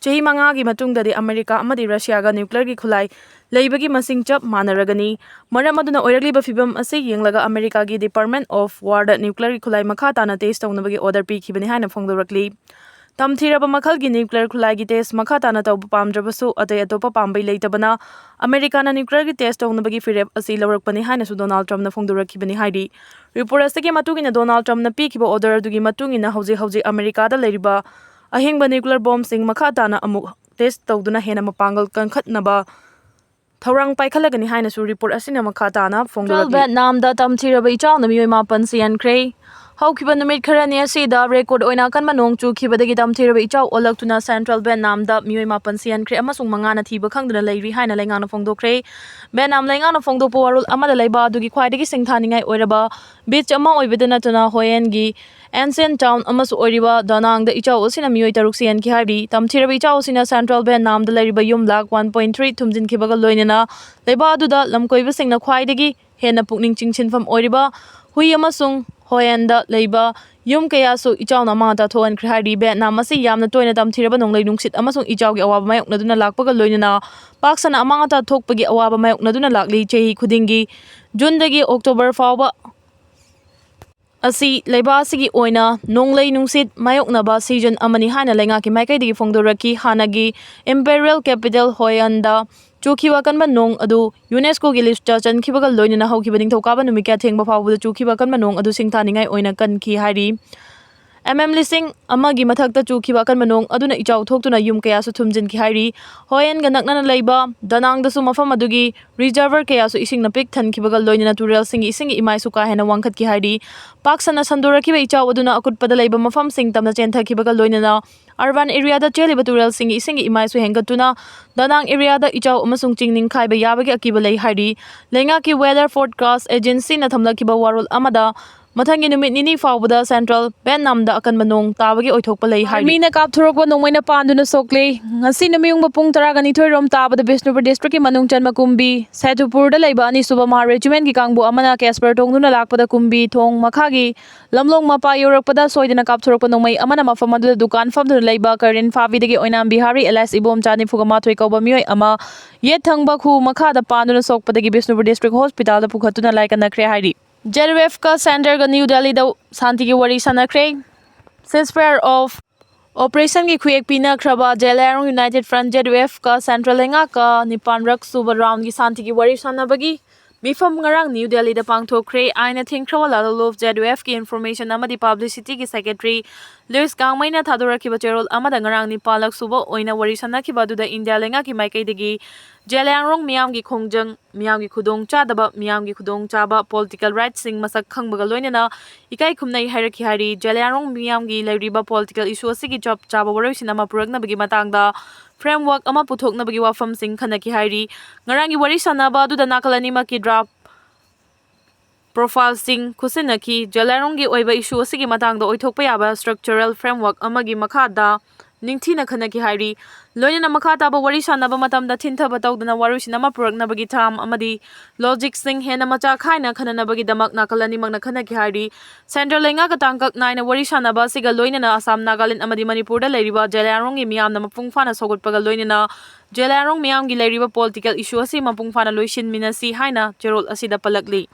ꯆꯍꯤ ꯃꯉꯥꯒꯤ ꯃꯇꯨꯡꯗꯗꯤ ꯑꯃꯦꯔꯤꯀꯥ ꯑꯃꯗꯤ ꯔꯁꯤꯌꯥꯒ nuclearꯒꯤ ꯈꯨꯠꯂꯥꯏ ꯂꯩꯕꯒꯤ ꯃꯁꯤꯡ ꯆꯞ ꯃꯥꯟꯅꯔꯒꯅꯤ꯫ ꯃꯔꯝ ꯑꯗꯨꯅ ꯑꯣꯏꯔꯛꯂꯤꯕ ꯐꯤꯚꯝ ꯑꯁꯤ ꯌꯦꯡꯂꯒ ꯑꯃꯦꯔꯤꯀꯥꯒꯤ Department of Warꯗ nuclearꯒꯤ ꯈꯨꯠꯂꯥꯏ ꯃꯈꯥ ꯇꯥꯅ test ꯇꯧꯅꯕꯒꯤ order ꯄꯤꯈꯤꯕꯅꯤ ꯍꯥꯏꯅ ꯐꯣꯡꯗꯣꯔꯛꯂꯤ꯫ ꯇꯝꯊꯤꯔꯕ ꯃꯈꯜꯒꯤ ꯅ꯭ꯌꯨꯀ꯭ꯂꯤꯌꯔ ꯈꯨꯠꯂꯥꯏꯒꯤ ꯇꯦꯁ ꯃꯈꯥ ꯇꯥꯅ ꯇꯧꯕ ꯄꯥꯝꯗ꯭ꯔꯕꯁꯨ ꯑꯇꯩ ꯑꯇꯣꯞꯄ ꯄꯥꯝꯕꯩ ꯂꯩꯇꯕꯅ ꯑꯃꯦꯔꯤꯀꯥꯅ ꯅ꯭ꯌꯨꯀ꯭ꯂꯤꯌꯔꯒꯤ ꯇꯦꯁ ꯇꯧꯅꯕꯒꯤ ꯐꯤꯔꯦꯞ ꯑꯁꯤ ꯂꯧꯔꯛꯄꯅꯤ ꯍꯥꯏꯅꯁꯨ ꯗꯣꯅꯥꯜꯗ ꯇ꯭ꯔꯝꯞꯅ ꯐꯣꯡꯗꯣꯔꯛꯈꯤꯕꯅꯤ ꯍꯥꯏꯔꯤ꯫ ꯔꯤꯄꯣꯔꯠ ꯑꯁꯤꯒꯤ ꯃꯇꯨꯡ ꯏꯟꯅ ꯗꯣꯅꯥꯜꯗ ꯇ꯭ꯔꯝꯞꯅ ꯄꯤꯈꯤꯕ ꯑꯣꯔꯗꯔ ꯑꯗꯨꯒꯤ ꯃꯇꯨꯡ ꯏꯟꯅ ꯍꯧꯖꯤꯛ ꯍꯧꯖꯤꯛ ꯑꯃꯦꯔꯤꯀꯥꯗ ꯂꯩꯔꯤꯕ ꯑꯍꯤꯡꯕ ꯅ꯭ꯌꯨꯀ꯭ꯂꯤꯌꯔ ꯕꯣꯝꯁꯤꯡ ꯃꯈꯥ ꯇꯥꯅ ꯑꯃꯨꯛ ꯇꯦꯁ ꯇꯧꯗꯨꯅ ꯍꯦꯟꯅ ꯃꯄꯥꯡꯒꯜ ꯀꯟꯈꯠꯅꯕ ꯊꯧꯔꯥꯡ ꯄꯥꯏꯈꯠꯂꯒꯅꯤ ꯍꯥꯏꯅꯁꯨ ꯔꯤꯄꯣꯔꯠ ꯑꯁꯤꯅ ꯃꯈꯥ ꯇꯥꯅ ꯁꯦꯟꯇ꯭ꯔꯦꯜ ꯐꯣꯡꯗꯣꯔꯛꯂꯤ꯫ ꯚꯦꯠꯅꯥꯝꯗ ꯇꯝꯊꯤꯔꯕ ꯏꯆꯥꯎꯅ ꯃꯤꯑꯣꯏ ꯃꯥꯄꯟ ꯁꯤꯍꯟꯈ꯭ꯔꯦ꯫ ꯍꯧꯈꯤꯕ ꯅꯨꯃꯤꯠ ꯈꯔꯅꯤ ꯑꯁꯤꯗ ꯔꯦꯀꯣꯔꯗ ꯑꯣꯏꯅ ꯑꯀꯟꯕ ꯅꯣꯡ ꯆꯨꯈꯤꯕꯗꯒꯤ ꯇꯝꯊꯤꯔꯕ ꯏꯆꯥꯎ ꯑꯣꯜꯂꯛꯇꯨꯅ ꯁꯦꯟꯇ꯭ꯔꯦꯜ ꯚꯦꯠꯅꯥꯝꯗ ꯃꯤꯑꯣꯏ ꯃꯥꯄꯟ ꯁꯤꯍꯟꯈ꯭ꯔꯦ ꯑꯃꯁꯨꯡ ꯃꯉꯥꯅ ꯊꯤꯕ ꯈꯪꯗꯅ ꯂꯩꯔꯤ ꯍꯥꯏꯅ ꯂꯩꯉꯥꯛꯅ ꯐꯣꯡꯗꯣꯛꯈ꯭ꯔꯦ꯫ ꯚꯦꯠꯅꯥꯝ ꯂꯩꯉꯥꯛꯅ ꯐꯣꯡꯗꯣꯛꯄ ꯋꯥꯔꯣꯜ ꯑꯃꯗ ꯂꯩꯕ ꯑꯗꯨꯒꯤ ꯈ꯭ꯋꯥꯏꯗꯒꯤ ꯁꯤꯡꯊꯥꯅꯤꯡꯉꯥꯏ ꯑꯣꯏꯔꯕ ꯕꯤꯆ ꯑꯃ ꯑꯣꯏꯕꯗ ꯅꯠꯇꯅ ꯍꯣꯌꯦꯟꯒꯤ ancient town ꯑꯃꯁꯨ ꯑꯣꯏꯔꯤꯕ ꯗꯥꯅꯥꯡꯗ ꯏꯆꯥꯎ ꯑꯁꯤꯅ ꯃꯤꯑꯣꯏ ꯇꯔꯨꯛ ꯁꯤꯍꯟꯈꯤ ꯍꯥꯏꯔꯤ꯫ ꯇꯝꯊꯤꯔꯕ ꯏꯆꯥꯎ ꯑꯁꯤꯅ ꯁꯦꯟꯇ꯭ꯔꯦꯜ ꯚꯦꯠꯅꯥꯝꯗ ꯂꯩꯔꯤꯕ ꯌꯨꯝ ꯂꯥꯈ ꯋꯥꯟ ꯄꯣꯏꯟ ꯊ꯭ꯔꯤ ꯊꯨꯝꯖꯤꯟꯈꯤꯕꯒ ꯂꯣꯏꯅꯅ ꯂꯩꯕꯥꯛ ꯑꯗꯨꯗ ꯂꯝꯀꯣꯏꯕꯁꯤꯡꯅ ꯈ꯭ꯋꯥꯏꯗꯒꯤ ꯍꯦꯟꯅ ꯄꯨꯛꯅꯤꯡ ꯆꯤꯡꯁꯤꯟꯐꯝ ꯑꯣꯏꯔꯤꯕ ꯍꯨꯏ ꯑꯃꯁꯨꯡ ꯍꯣꯌꯦꯟꯗ ꯂꯩꯕ ꯌꯨꯝ ꯀꯌꯥꯁꯨ ꯏꯆꯥꯎꯅ ꯑꯃꯥꯡ ꯑꯇꯥ ꯊꯣꯛꯍꯟꯈ꯭ꯔꯦ ꯍꯥꯏꯔꯤ꯫ ꯚꯦꯠꯅꯥꯝ ꯑꯁꯤ ꯌꯥꯝꯅ ꯇꯣꯏꯅ ꯇꯝꯊꯤꯔꯕ ꯅꯣꯡꯂꯩ ꯅꯨꯡꯁꯤꯠ ꯑꯃꯁꯨꯡ ꯏꯆꯥꯎꯒꯤ ꯑꯋꯥꯕ ꯃꯥꯌꯣꯛꯅꯗꯨꯅ ꯂꯥꯛꯄꯒ ꯂꯣꯏꯅꯅ ꯄꯥꯛ ꯁꯟꯅ ꯑꯃꯥꯡ ꯑꯇꯥ ꯊꯣꯛꯄꯒꯤ ꯑꯋꯥꯕ ꯃꯥꯌꯣꯛꯅꯗꯨꯅ ꯂꯥꯛꯂꯤ꯫ ꯆꯍꯤ ꯈꯨꯗꯤꯡꯒꯤ ꯖꯨꯟꯗꯒꯤ ꯑꯣꯛꯇꯣꯕꯔ ꯐꯥꯎꯕ ꯑꯁꯤ ꯂꯩꯕꯥꯛ ꯑꯁꯤꯒꯤ ꯑꯣꯏꯅ ꯅꯣꯡꯂꯩ ꯅꯨꯡꯁꯤꯠ ꯃꯥꯌꯣꯛꯅꯕ ꯁꯤꯖꯟ ꯑꯃꯅꯤ ꯍꯥꯏꯅ ꯂꯩꯉꯥꯛꯀꯤ ꯃꯥꯏꯀꯩꯗꯒꯤ ꯐꯣꯡꯗꯣꯔꯛꯈꯤ꯫ ꯍꯥꯟꯅꯒꯤ imperial capital ꯍꯣꯌꯟꯗ ꯆꯨꯈꯤꯕ ꯑꯀꯟꯕ ꯅꯣꯡ ꯑꯗꯨ ꯌꯨꯅꯦꯁꯀꯣꯒꯤ ꯂꯤꯁꯇ ꯆꯟꯈꯤꯕꯒ ꯂꯣꯏꯅꯅ ꯍꯧꯈꯤꯕ ꯅꯤꯡꯊꯧꯀꯥꯕ ꯅꯨꯃꯤꯠ ꯀꯌꯥ ꯊꯦꯡꯕ ꯐꯥꯎꯕꯗ ꯆꯨꯈꯤꯕ ꯑꯀꯟꯕ ꯅꯣꯡ ꯑꯗꯨ ꯁꯤꯡꯊꯥꯅꯤꯡꯉꯥꯏ ꯑꯣꯏꯅ ꯀꯟꯈꯤ ꯍꯥꯏꯔꯤ꯫ ꯑꯦꯝ ꯑꯦꯝ ꯂꯤꯁꯤꯡ ꯑꯃꯒꯤ ꯃꯊꯛꯇ ꯆꯨꯈꯤꯕ ꯑꯀꯟꯕ ꯅꯣꯡ ꯑꯗꯨꯅ ꯏꯆꯥꯎ ꯊꯣꯛꯇꯨꯅ ꯌꯨꯝ ꯀꯌꯥꯁꯨ ꯊꯨꯝꯖꯤꯟꯈꯤ ꯍꯥꯏꯔꯤ꯫ ꯍꯣꯌꯦꯟꯒ ꯅꯛꯅꯅ ꯂꯩꯕ ꯗꯅꯥꯡꯗꯁꯨ ꯃꯐꯝ ꯑꯗꯨꯒꯤ reservoir ꯀꯌꯥꯁꯨ ꯏꯁꯤꯡꯅ ꯄꯤꯛ ꯊꯟꯈꯤꯕꯒ ꯂꯣꯏꯅꯅ ꯇꯨꯔꯦꯜꯁꯤꯡꯒꯤ ꯏꯁꯤꯡꯒꯤ ꯏꯃꯥꯏꯁꯨ ꯀꯥ ꯍꯦꯟꯅ ꯋꯥꯡꯈꯠꯈꯤ ꯍꯥꯏꯔꯤ꯫ ꯄꯥꯛ ꯁꯟꯅ ꯁꯟꯗꯣꯔꯛꯈꯤꯕ ꯏꯆꯥꯎ ꯑꯗꯨꯅ ꯑꯀꯨꯠꯄꯗ ꯂꯩꯕ ꯃꯐꯝꯁꯤꯡ ꯇꯝꯅ ꯆꯦꯟꯊꯈꯤꯕꯒ ꯂꯣꯏꯅꯅ urban areaꯗ ꯆꯦꯜꯂꯤꯕ ꯇꯨꯔꯦꯜꯁꯤꯡꯒꯤ ꯏꯁꯤꯡꯒꯤ ꯏꯃꯥꯏꯁꯨ ꯍꯦꯟꯒꯠꯇꯨꯅ ꯗꯅꯥꯡ areaꯗ ꯏꯆꯥꯎ ꯑꯃꯁꯨꯡ ꯆꯤꯡ ꯅꯤꯡꯈꯥꯏꯕ ꯌꯥꯕꯒꯤ ꯑꯀꯤꯕ ꯂꯩ ꯍꯥꯏꯔꯤ꯫ ꯂꯩꯉꯥꯛꯀꯤ weather forecast agencyꯅ ꯊꯝꯂꯛꯈꯤꯕ ꯋꯥꯔꯣꯜ ꯑꯃꯗ ꯃꯊꯪꯒꯤ ꯅꯨꯃꯤꯠ ꯅꯤꯅꯤ ꯐꯥꯎꯕꯗ ꯁꯦꯟꯇ꯭ꯔꯦꯜ ꯚꯦꯠꯅꯥꯝꯗ ꯑꯀꯟꯕ ꯅꯣꯡ ꯇꯥꯕꯒꯤ ꯑꯣꯏꯊꯣꯛꯄ ꯂꯩ ꯍꯥꯏꯔꯤ꯫ ꯑꯥꯔꯃꯤꯅ ꯀꯥꯞꯊꯣꯔꯛꯄ ꯅꯣꯡꯃꯩꯅ ꯄꯥꯟꯗꯨꯅ ꯁꯣꯛꯂꯦ꯫ ꯉꯁꯤ ꯅꯨꯃꯤꯠꯌꯨꯡꯕ ꯄꯨꯡ ꯇꯔꯥꯒ ꯅꯤꯊꯣꯏ ꯔꯣꯝ ꯇꯥꯕꯗ ꯕꯤꯁꯅꯨꯄꯨꯔ districtꯀꯤ ꯃꯅꯨꯡ ꯆꯟꯕ ꯀꯨꯝꯕꯤ ꯁꯦꯗꯨꯄꯨꯔꯗ ꯂꯩꯕ ꯑꯅꯤꯁꯨꯕ ꯃꯍꯥ regimentꯀꯤ ꯀꯥꯡꯕꯨ ꯑꯃꯅ ꯀꯦꯁꯄꯔ ꯇꯣꯡꯗꯨꯅ ꯂꯥꯛꯄꯗ ꯀꯨꯝꯕꯤ ꯊꯣꯡ ꯃꯈꯥꯒꯤ ꯂꯝꯂꯣꯡ ꯃꯄꯥ ꯌꯧꯔꯛꯄꯗ ꯁꯣꯏꯗꯅ ꯀꯥꯞꯊꯣꯔꯛꯄ ꯅꯣꯡꯃꯩ ꯑꯃꯅ ꯃꯐꯝ ꯑꯗꯨꯗ ꯗꯨꯀꯥꯟ ꯐꯝꯗꯨꯅ ꯂꯩꯕ ꯀꯔꯦꯟ ꯐꯥꯕꯤꯗꯒꯤ ꯑꯣꯏꯅꯥꯝ ꯕꯤꯍꯥꯔꯤ alias ꯏꯕꯣꯝꯆꯥ ꯅꯤꯐꯨꯒ ꯃꯥꯊꯣꯏ ꯀꯧꯕ ꯃꯤꯑꯣꯏ ꯑꯃ ꯌꯦꯠ ꯊꯪꯕ ꯈꯨ ꯃꯈꯥꯗ ꯄꯥꯟꯗꯨꯅ ꯁꯣꯛꯄꯗꯒꯤ ꯕꯤꯁꯅꯨꯄꯨꯔ district hospitalꯗ ꯄꯨꯈꯠꯇꯨꯅ ꯂꯥꯏꯀꯠꯅꯈ꯭ꯔꯦ ꯍꯥꯏꯔꯤ꯫ ZWFꯀ centreꯒ ꯅ꯭ꯌꯨ ꯗꯦꯜꯂꯤꯗ ꯁꯥꯟꯇꯤꯒꯤ ꯋꯥꯔꯤ ꯁꯥꯟꯅꯈ꯭ꯔꯦ꯫ Ceasefire of ꯑꯣꯄꯔꯦꯁꯟꯒꯤ ꯈꯨꯌꯦꯛ ꯄꯤꯅꯈ꯭ꯔꯕ Zeliangrong united front, Z U F, ꯀ ꯁꯦꯟꯇ꯭ꯔꯦꯜ ꯂꯩꯉꯥꯛꯀ ꯅꯤꯄꯥꯟꯔꯛ ꯁꯨꯕ ꯔꯥꯎꯟꯒꯤ ꯁꯥꯟꯇꯤꯒꯤ ꯋꯥꯔꯤ ꯁꯥꯟꯅꯕꯒꯤ ꯃꯤꯐꯝ ꯉꯔꯥꯡ ꯅ꯭ꯌꯨ ꯗꯦꯜꯂꯤꯗ ꯄꯥꯡꯊꯣꯛꯈ꯭ꯔꯦ꯫ ꯑꯥꯏꯟꯅ ꯊꯤꯡꯈ꯭ꯔꯕ ꯂꯥꯂꯣꯂꯣꯞ, ꯖꯦꯗ ꯌꯨ ꯑꯦꯐ ꯀꯤ ꯏꯟꯐꯣꯔꯃꯦꯁꯟ ꯑꯃꯗꯤ ꯄꯕ꯭ꯂꯤꯁꯤꯇꯤꯒꯤ ꯁꯦꯀ꯭ꯔꯦꯇꯔꯤ ꯂꯨꯏꯁ ꯒꯥꯡꯃꯩꯅ ꯊꯥꯗꯣꯔꯛꯈꯤꯕ ꯆꯦꯔꯣꯜ ꯑꯃꯗ ꯉꯔꯥꯡ ꯅꯤꯄꯥꯟꯂꯛ ꯁꯨꯕ ꯑꯣꯏꯅ ꯋꯥꯔꯤ ꯁꯥꯟꯅꯈꯤꯕ ꯑꯗꯨꯗ ꯏꯟꯗꯤꯌꯥ ꯂꯩꯉꯥꯛꯀꯤ ꯃꯥꯏꯀꯩꯗꯒꯤ ꯖꯦꯂꯤꯌꯥꯡꯔꯣꯡ ꯃꯤꯌꯥꯝꯒꯤ ꯈꯣꯡꯖꯪ, ꯃꯤꯌꯥꯝꯒꯤ ꯈꯨꯗꯣꯡꯆꯥꯗꯕ, ꯃꯤꯌꯥꯝꯒꯤ ꯈꯨꯗꯣꯡꯆꯥꯕ, ꯄꯣꯂꯤꯇꯤꯀꯦꯜ ꯔꯥꯏꯠꯁꯤꯡ ꯃꯁꯛ ꯈꯪꯕꯒ ꯂꯣꯏꯅꯅ ꯏꯀꯥꯏ ꯈꯨꯝꯅꯩ ꯍꯥꯏꯔꯛꯈꯤ ꯍꯥꯏꯔꯤ꯫ ꯖꯦꯂꯤꯌꯥꯡꯔꯣꯡ ꯃꯤꯌꯥꯝꯒꯤ ꯂꯩꯔꯤꯕ ꯄꯣꯂꯤꯇꯤꯀꯦꯜ ꯏꯁꯨ ꯑꯁꯤꯒꯤ ꯆꯞ ꯆꯥꯕ ꯋꯥꯔꯣꯏꯁꯤꯟ ꯑꯃ ꯄꯨꯔꯛꯅꯕꯒꯤ ꯃꯇꯥꯡꯗ ꯐ꯭ꯔꯦꯝꯋꯥꯔꯛ ꯑꯃ ꯄꯨꯊꯣꯛꯅꯕꯒꯤ ꯋꯥꯐꯝꯁꯤꯡ ꯈꯟꯅꯈꯤ ꯍꯥꯏꯔꯤ꯫ ꯉꯔꯥꯡꯒꯤ ꯋꯥꯔꯤ ꯁꯥꯟꯅꯕ ꯑꯗꯨꯗ ꯅꯥꯀꯜ ꯑꯅꯤꯃꯛꯀꯤ ꯗ꯭ꯔꯥꯐ ꯄ꯭ꯔꯣꯐꯥꯏꯜꯁꯤꯡ ꯈꯨꯠꯁꯤꯟꯅꯈꯤ꯫ ꯖꯦꯂꯤꯌꯥꯡꯔꯣꯡꯒꯤ ꯑꯣꯏꯕ ꯏꯁꯨ ꯑꯁꯤꯒꯤ ꯃꯇꯥꯡꯗ ꯑꯣꯏꯊꯣꯛꯄ ꯌꯥꯕ ꯁ꯭ꯇ꯭ꯔꯛꯆꯔꯦꯜ ꯐ꯭ꯔꯦꯝꯋꯥꯔꯛ ꯑꯃꯒꯤ ꯃꯈꯥꯗ ꯅꯤꯡꯊꯤꯅ ꯈꯟꯅꯈꯤ ꯍꯥꯏꯔꯤ꯫ ꯂꯣꯏꯅꯅ ꯃꯈꯥ ꯇꯥꯕ ꯋꯥꯔꯤ ꯁꯥꯟꯅꯕ ꯃꯇꯝꯗ ꯊꯤꯟꯊꯕ ꯇꯧꯗꯅ ꯋꯥꯔꯣꯏꯁꯤꯟ ꯑꯃ ꯄꯨꯔꯛꯅꯕꯒꯤ ꯊꯥꯝ ꯑꯃꯗꯤ ꯂꯣꯖꯤꯛꯁꯤꯡ ꯍꯦꯟꯅ ꯃꯆꯥ ꯈꯥꯏꯅ ꯈꯟꯅꯅꯕꯒꯤꯗꯃꯛ ꯅꯥꯀꯜ ꯑꯅꯤꯃꯛꯅ ꯈꯟꯅꯈꯤ ꯍꯥꯏꯔꯤ꯫ ꯁꯦꯟꯇ꯭ꯔꯦꯜ ꯂꯩꯉꯥꯛꯀ ꯇꯥꯡꯀꯛ ꯅꯥꯏꯅ ꯋꯥꯔꯤ ꯁꯥꯟꯅꯕ ꯑꯁꯤꯒ ꯂꯣꯏꯅꯅ ꯑꯁꯥꯝ, ꯅꯥꯒꯥꯂꯦꯟ ꯑꯃꯗꯤ ꯃꯅꯤꯄꯨꯔꯗ ꯂꯩꯔꯤꯕ ꯖꯦꯂꯤꯌꯥꯡꯔꯣꯡꯒꯤ ꯃꯤꯌꯥꯝꯅ ꯃꯄꯨꯡ ꯐꯥꯅ ꯁꯧꯒꯠꯄꯒ ꯂꯣꯏꯅꯅ ꯖꯦꯂꯤꯌꯥꯡꯔꯣꯡ ꯃꯤꯌꯥꯝꯒꯤ ꯂꯩꯔꯤꯕ ꯄꯣꯂꯤꯇꯤꯀꯦꯜ ꯏꯁꯨ ꯑꯁꯤ ꯃꯄꯨꯡ ꯐꯥꯅ ꯂꯣꯏꯁꯤꯟꯃꯤꯟꯅꯁꯤ ꯍꯥꯏꯅ ꯆꯦꯔꯣꯜ ꯑꯁꯤꯗ ꯄꯜꯂꯛꯂꯤ꯫